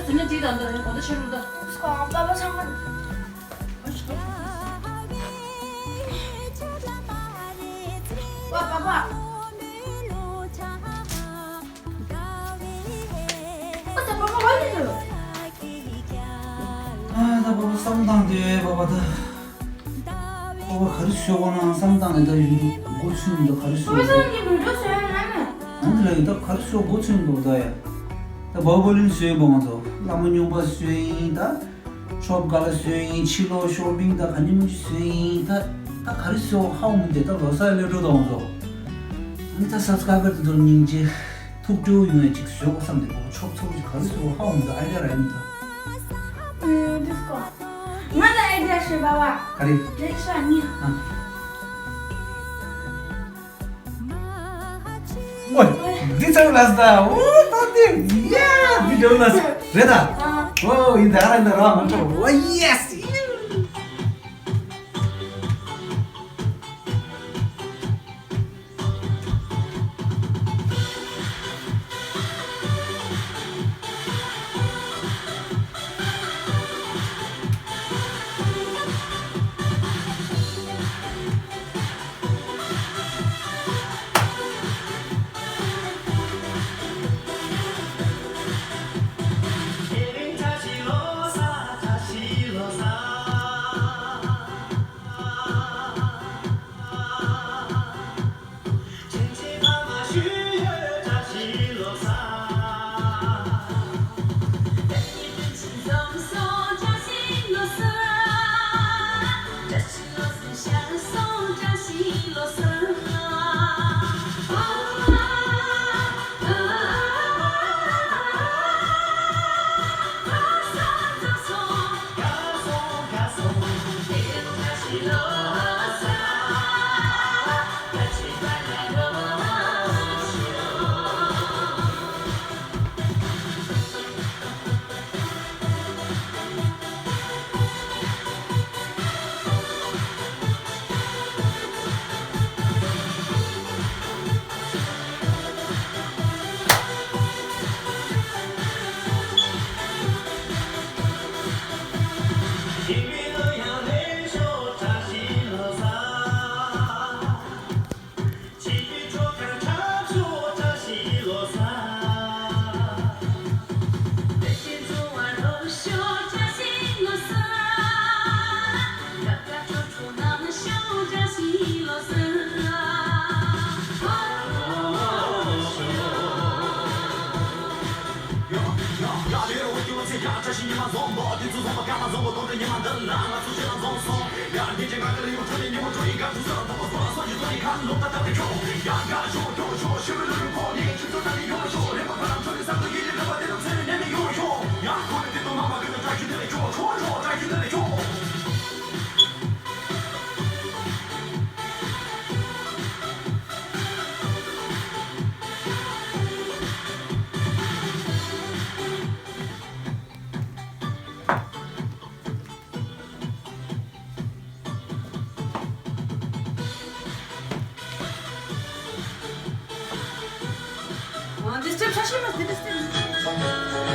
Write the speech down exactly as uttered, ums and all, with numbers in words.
ཟིན་ན་དེ་དང་འདི་རེད་གོ། ད་ཕྱིར་རུ་ད། སྐོང་པ་པ་ཚང་མ། པ་པ་པ། ཨ་ད་པ་པ་བ་ལི་ད། ཨ་ད་པ་པ་བསམ་བཏང་དེ་པ་པ་ད། ཨོ་ག་རེ་ཞུ་དགོས་ན་བསམ་བཏང་ནས་ད་ཡུན་འགོ་ཚུགས་མི་འདུག་ག་རེ་ཞུ་དགོས་འདུག་ཨང་། དེ་ལ་ཡིན་ད་ག་རེ་ཞུ་འགོ་ཚུགས་མི་འདུག་ད་ཡ། ད་བ་བོ་ལིན་ཞུས་པ་ང་ཚོ་བླ་མ་སྨྱོན་པ་ཞུས་ཡིན་ད། ཤོབ་ག་ལ་ཞུས་ཡིན་ཕྱི་ལོགས་ཤོ་པིང་ད་ག་ནི་མི་ཞུས་ཡིན་ད། ད་ག་རེ་ཞུ་ཧ་འོང་མི་འདུག་ད་ལོ་གསར་སླེབས་འགྲོ་ད་ང་ཚོ། ཨ་ནི་ད་སབ་སི་ཀ་རའི་བར་དེ་ཚོར་སྙིང་རྗེ་ཐུགས་སྤྲོ་ཡོང་ཡ་ཅིག་ཞུ་དགོས་བསམ་འདུག་ཆོབ་ཆོབ་ཅིག་ག་རེ་ཞུ་ཧ་འོང་མི་འདུག་ཨའི་ཌི་ཡ་རག་མི་འདུག་ཨུམ། འདི་སྐོར། ང་ལ་ཨའི་ཌི་ཡ་ཞིག་ཡོད་པ་བ། ག་རེ། རེག་ཤ་གཉིས། ཨ། ཨོ། འདི་ཚར་ལ་ས་ད། ཨོ་ད་འདི། ཡ། འདི་འདྲ་ལ་ས། རེད་ད། ཨ། ཨོ་ཡིན་ད་ར་ཡིན་ད་ར་མ་འཕྲོ། ཨོ་ཡེ་སི། ཨ། འདི་སྟེབ་ཆ་ཤས་མ་འདི་འདི་སྟེབ།